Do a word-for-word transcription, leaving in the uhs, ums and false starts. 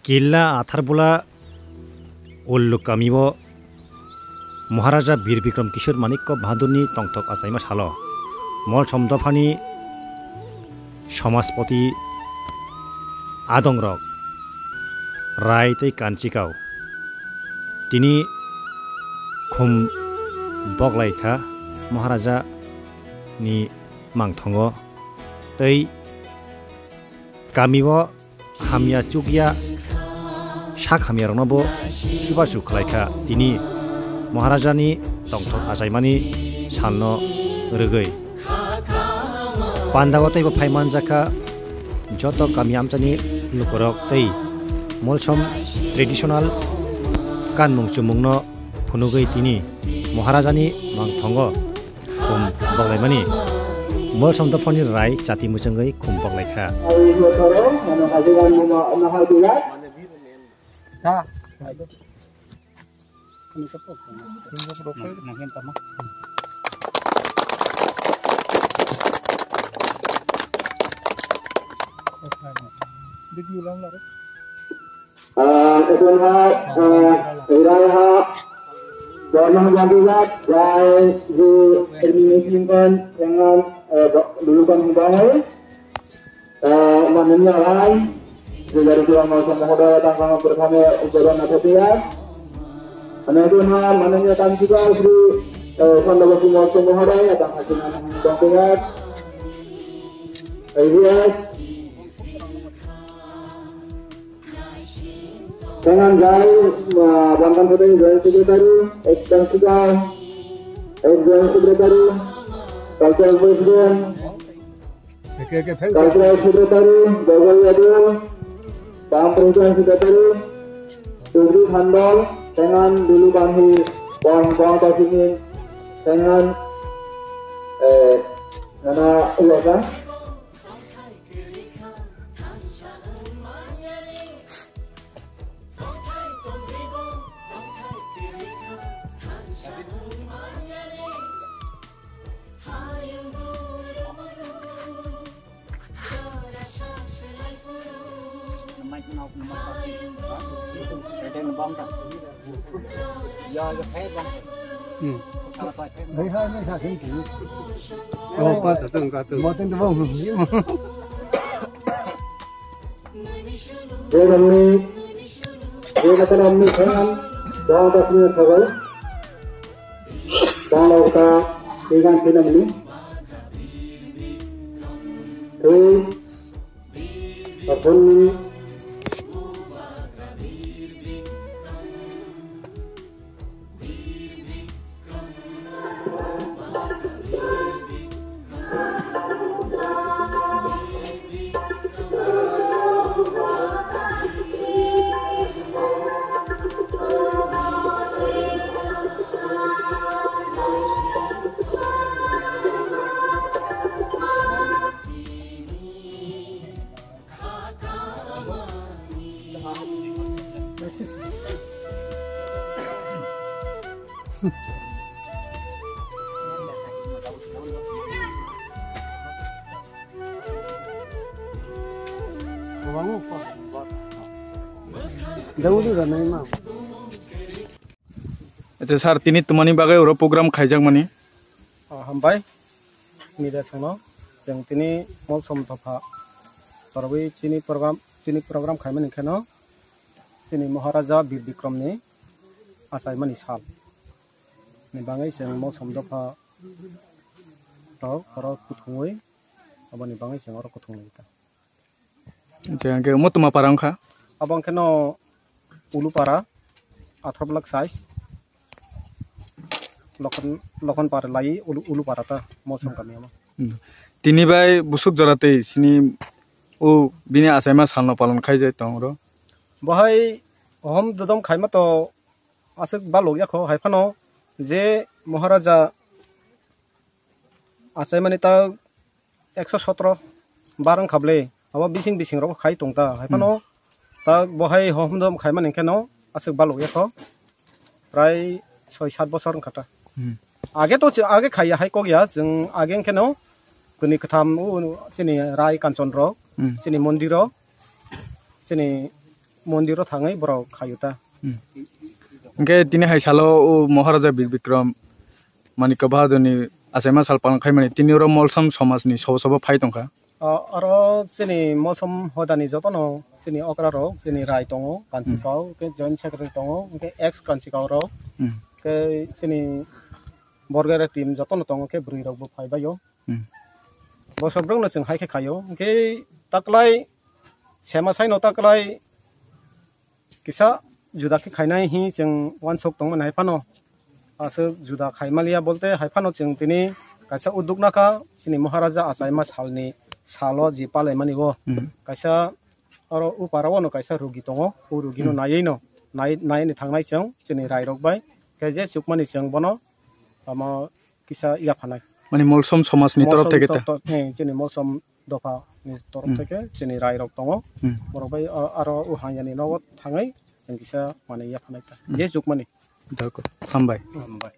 Killa Atharbula Ulluk kamio Maharaja Bir Bikram Kishore Manikya Bahadurni tongthok achaima salo Molsom dophani Somaspoti adongrok Rai tei Kanchikao tini khum boklai kha Maharaja ni mangthongo tei kamio hamya chukya sak hamyarokno bo chubachu khlai kha tini Maharajani tongthok achaimani salno rwgwi. Pandao teibo phai manjakha joto kami amchani lukurok tei Molsom traditional kanmung chumungno phunugwi tini Maharajani mangthongo khum boklaimani. Molsom dophani Rai chati mwchwngwi khum boklaikha. Ah, ekon ha, ah, Rai ha, Borno Bandi Jat, Rai, Ju, Administration, Tengan, eh, Lulukan Hubang, eh, Mananya Rai, Jagari Kurang Masa Mahoda, Tangkang Berkame, Upadan Nathatiya, Ane ekon ha, Mananya Tansiba, Sri, eh, Sandaba Kumar Mahoda, Tangkang Hakinan Bangkayat, I B S, Tengan Jai, ah, Bangkan Putri Joint Secretary, Ekdang Suka, Ex Joint Secretary, Cultural President, Cultural Secretary, Gogol Yadu, Pam President Secretary, Dugri Khandal, Tengan Dulu Banhi, Bang Bang Tasingin, Tengan, eh, Nana Uwasa. Hmm. Oh, pa ta tang ka tu. Mo ten tu bang. Borokni, borokni khanan, borok aswkni sabai. Borok ta, tigan tinamni. Tei, aphonni. Acha sir, tini tumani bagwi oro program khaijakmani? Ah, hambai. Media thangno. Chwng tini Molsom dopha. Torwi chini program, chini program khaimani kheno chini Maharaja Bir Bikram ni achaimani sal. Ni bagwi chwng Molsom dopha rok oro kuthumwi aboni bagwi chwng oro kuthumwi ta. Je hwnkhe Motuma para wngkha. Abo hwnkhe no Ulupara, athro block size. Lokhon, Lokhon para lai Ulu, Ulupara ta Molsom kami amo. Hmm. Tini bai busuk jora tei sini o bini achaima salno palon khaijai tong oro. Bohai hom dodom khaima to aswk balok yakho hai phano je Maharaja achaimani ta ekso sotro bar wngkha bwle, abo bising bising rok khai tong ta. Hai phano ta bohai hom dom khai mani khe no aswk balok ya kho, prai soi sat bosor wngkha ta. Hmm. Age to age khai ya hai kok ya, chwng age wngkhe no tini kwtham o chini rai kanchon rok, hmm, chini mondir rok, chini mondir o thangwi borok khaio ta. Hmm. Hwnkhe tini hai salo o Maharaja Bir Bikram Manikya Bahadurni achaima sal palong khaimani tini oro Molsom somajni sobo sobo phai tongkha. O, oro chini Molsom hodani jotono chini okra rok, chini Rai tongo, Kanchikau, hwnkhe Joint Secretary tongo, hwnkhe ex Kanchikau rok, Hmm. hwnkhe chini Borgera team jotono tongo, hwnkhe bwrwi rokbo phai baio. Hmm. Bosok rokno chwng hai khe khaio, hwnkhe taklai sema saino taklai kisa juda khe khainai hi chwng uansuk tongmani hai phano. Aswk juda khai maliya bolte hai phano chwng tini kaisa uduk nakha chini Maharaja achaima salni salo je palaimani o Hmm. kaisa oro upara ono kaisa rugi tongo, o rugino Hmm. naiwi no nai naiwi thangnai chwng chini rairok bai khe je chukmani chwng bono tamo kisa yaphanai. Mani Molsom somajni torof Molsom theke ta? to-, to-, he, chini Molsom dopha ni torof Hmm. theke chini rairok tongo. Hmm. Borok bai, a-, aro o hamyani nogo thangwi chwng kisa manwi yaphanai ta. Hmm. Je chukmani. Dakor. Hambai. Hambai.